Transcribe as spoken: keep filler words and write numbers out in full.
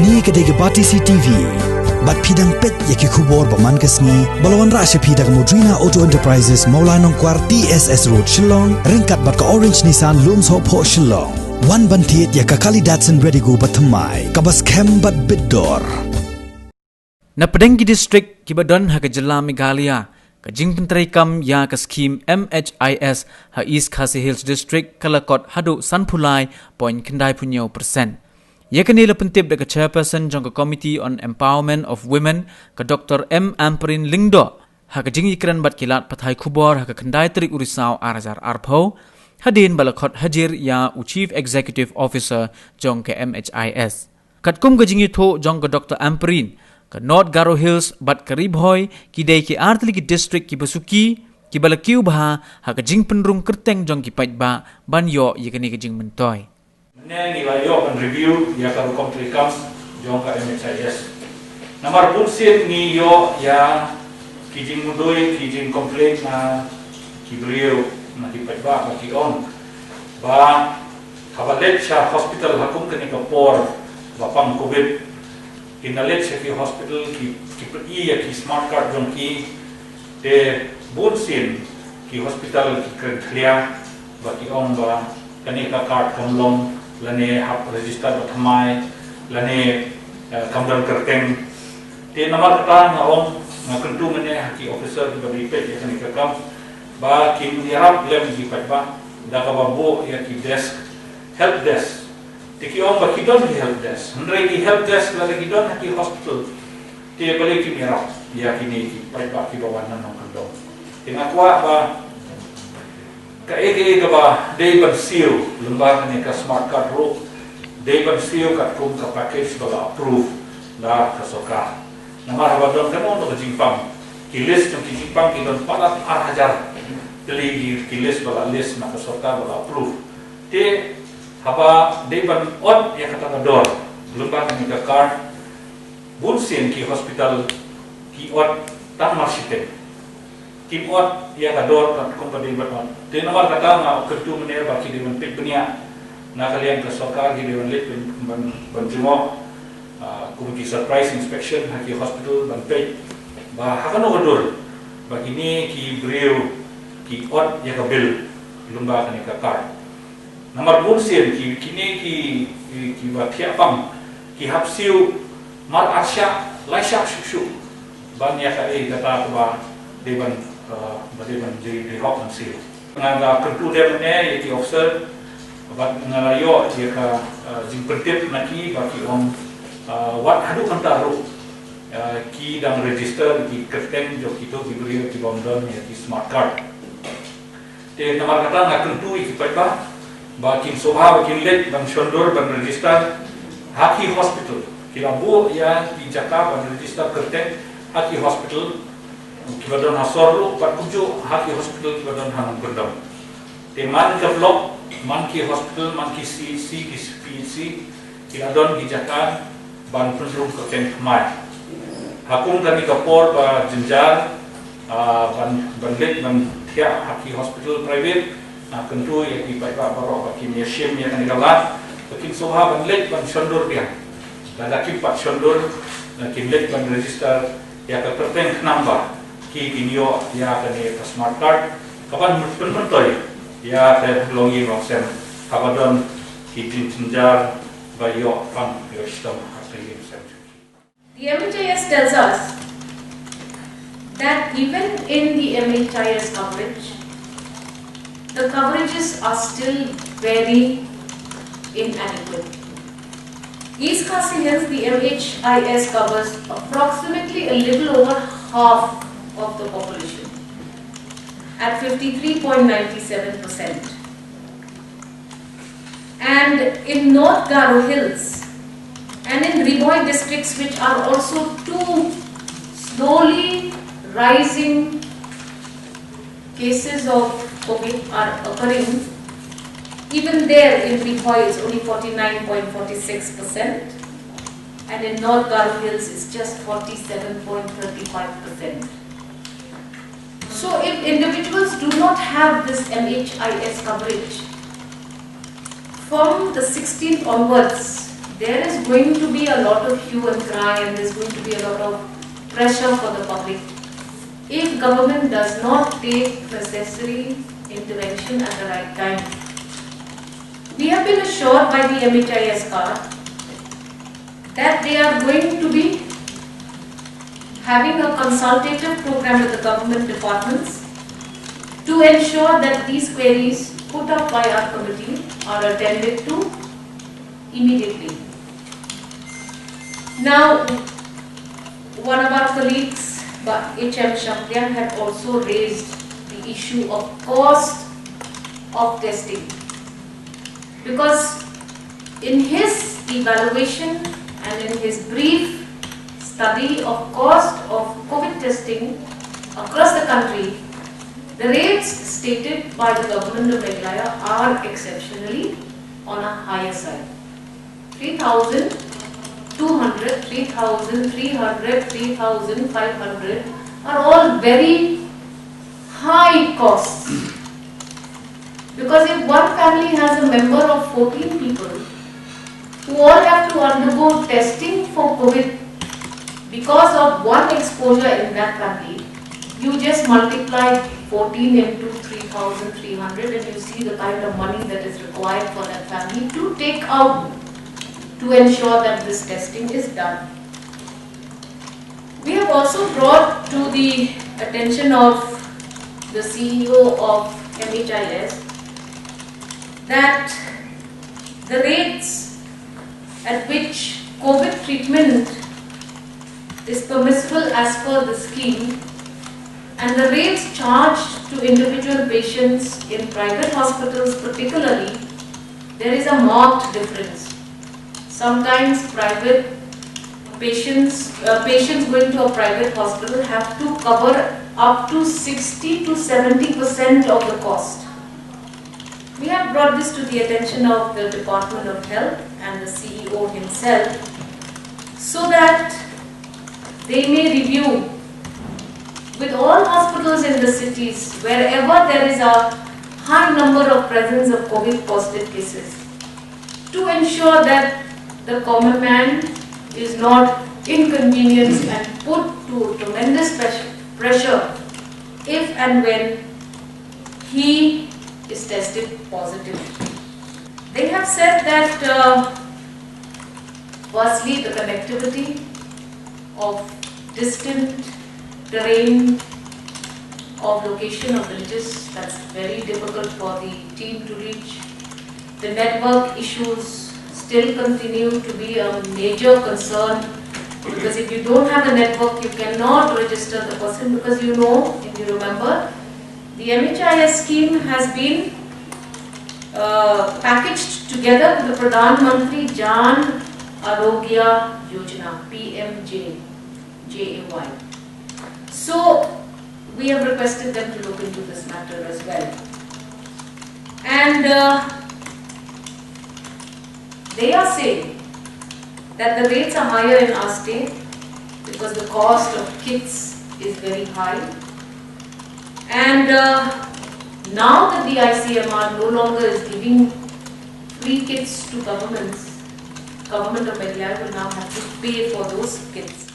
Kane ka dei ka Batesi T V. Bad phi dang peit ïa ki khubor ba man ka sngi, ba la wanrah sha phi da ka Modrina Auto Enterprises, Mawlai Nongkwar, T S S Road, Shillong, ryngkat bad ka Orange Nissan, Lumsohphoh, Shillong. Wan ban thied ïa ka Kali Datsun Redigo ba thymmai, kaba skhem bad bit dor. Na pdeng ki district kiba don ha ka jylla Meghalaya, ka jingpyntreikam ïa ka skhim M H I S ha East Khasi Hills District ka la kot haduh sanphew lai point khyndai phew hynñiew percent. Ïa kane la pyntip da ka chairperson jong ka Committee on Empowerment of Women, ka Doctor M Ampareen Lyngdoh, ha ka jingïakren bad ki lad pathai khubor ha ka khyndai tarik u Risaw ar hajar arphew, hadien ba la khot hajir ïa u Chief Executive Officer jong ka M H I S. Katkum ka jingïathuh jong ka Doctor Ampareen, ka North Garo Hills bad ka Ri Bhoi ki dei ki ar tylli ki district kiba suki, kiba la kiew bha ha ka jingpynrung kyrteng jong ki paidbah ban ïoh ïa kane ka jingmyntoi. Mynne ngi la ïoh ban review ïa ka rukom treikam jong ka M H I S. Namar bunsien ngi ïoh ïa ki jingmudui, ki jingcomplain na ki briew, na ki paidbah ba ki ong ba haba leit sha hospital ha kum kane ka por ba pang covid, ki na leit sha ki hospital, ki, ki pyni ïa ki smart card jong ki, te bunsien ki hospital ki kren khlia ba ki ong ba kane ka card kam long, lane hap register ba thymmai, lane, eh, kam don kyrteng. Te namar kata nga ong, nga kyntu mynne ha ki officer kiba dei peit ïa kane ka kam ba kin ïarap lem ki paidbah da kaba buh ïa ki desk, help desk. Te ki ong ba ki don ki help desk. Hynrei ki help desk lada ki don ha ki hospital, te balei kim ïarap ïa kine ki paidbah kiba wan na nongkyndong? Te nga kwah ba kaei kaei kaba dei ban siew lyngba kane ka smart card ruh, dei ban siew katkum ka package ba la approve da ka sorkar. Namar haba don kano kano ka jingpang, ki list jong ki jingpang ki don palat ar hajar tylli ki, ki list ba la list na ka sorkar ba la approve. Te haba dei ban ot ïa kata ka dor lyngba kane ka card, bunsien ki hospital ki ot tang marshiteng. Kim ot ïa ka dor katkum ba dei ban ot. Te namar kata nga kyntu mynne ba ki dei ban peit bniah na ka liang ka sorkar, ki dei ban leit ban, ban, ban jngoh, ah, kum ki surprise inspection ha ki hospital ban peit ba ha kano ka dur ba kine ki briew ki ot ïa ka bill lyngba kane ka card. Namar bunsien ki, kine ki, ki, kiba thiah pang ki hap siew mar ar shah, lai shah shuh shuh ban ïa kaei kata kaba dei ban, eh, ba dei ban, dei, dei hok ban siew. Nga la kyntu dep mynne ïa ki officer bad nga la ïoh ïa ka, eh, jingpyntip na ki ba ki ong, eh, wat haduh mynta ruh, eh, ki dang register ki kyrteng jong kito ki briew ki bym don ïa ki smart card. Te namar kata nga kyntu ïa ki paidbah ba kin sngewbha ba kin leit ban shondur ban register ha ki hospital. Ki la buh ïa ki jaka ban register kyrteng ha ki hospital kiba don ha sor ruh bad kumjuh ha ki hospital kiba don ha nongkyndong. Te man ka block, man ki hospital, man ki C H C, ki P H C, ki la don ki jaka ban pynrung kyrteng thymmai. Ha kum kane ka por ba jynjar, ah, ban, ban leit ban thiah ha ki hospital private, ah, kyntu ïa ki paidbah baroh ba kin ïa shim ïa kane ka lad, ba kin sngewbha ban leit ban shondur biang. Lada kim pat shondur, ah, kin leit ban register ïa ka kyrteng khnang ba ki kin ïoh ïa kane ka smart card kaban pynmyntoi ïa ka longïing longsem haba don ki jingjynjar ba ïoh pang ïoh shitom ha ka ïing sem. The M H I S tells us that even in the M H I S coverage, the coverages are still very inadequate. East Khasi Hills, the M H I S covers approximately a little over half of the population at fifty-three point nine seven percent. And in North Garo Hills and in Ri Bhoi districts, which are also two slowly rising cases of COVID are occurring, even there in Ri Bhoi it's only forty-nine point four six percent, and in North Garo Hills it's just forty-seven point three five percent. So if individuals do not have this M H I S coverage, from the sixteenth onwards, There is going to be a lot of hue and cry, and there's going to be a lot of pressure for the public if government does not take necessary intervention at the right time. We have been assured by the M H I S card that they are going to be having a consultative program with the government departments to ensure that these queries put up by our committee are attended to immediately. Now, one of our colleagues, Bah H M Shangliang, had also raised the issue of cost of testing, because in his evaluation and in his brief study of cost of COVID testing across the country, the rates stated by the government of Meghalaya are exceptionally on a higher side. Three thousand two hundred, three thousand three hundred, three thousand five hundred are all very high costs. Because if one family has a member of fourteen people who all have to undergo testing for COVID because of one exposure in that family, you just multiply fourteen into three thousand three hundred and you see the kind of money that is required for that family to take out to ensure that this testing is done. We have also brought to the attention of the C E O of M H I S that the rates at which COVID treatment is permissible as per the scheme and the rates charged to individual patients in private hospitals particularly, there is a marked difference. Sometimes private patients, uh, patients going to a private hospital have to cover up to sixty to seventy percent of the cost. We have brought this to the attention of the Department of Health and the C E O himself so that they may review with all hospitals in the cities, wherever there is a high number of presence of COVID positive cases, to ensure that the common man is not inconvenienced and put to tremendous pressure, pressure if and when he is tested positive. They have said that, uh, firstly, the connectivity of distant terrain of location of villages, that's very difficult for the team to reach. The network issues still continue to be a major concern, because if you don't have a network, you cannot register the person, because, you know, if you remember, the M H I S scheme has been uh, packaged together with the Pradhan Mantri Jan Arogya Yojana, P M J A Y. So we have requested them to look into this matter as well. And uh, they are saying that the rates are higher in our state because the cost of kits is very high. And uh, now that the I C M R no longer is giving free kits to governments, government of Meghalaya will now have to pay for those kits.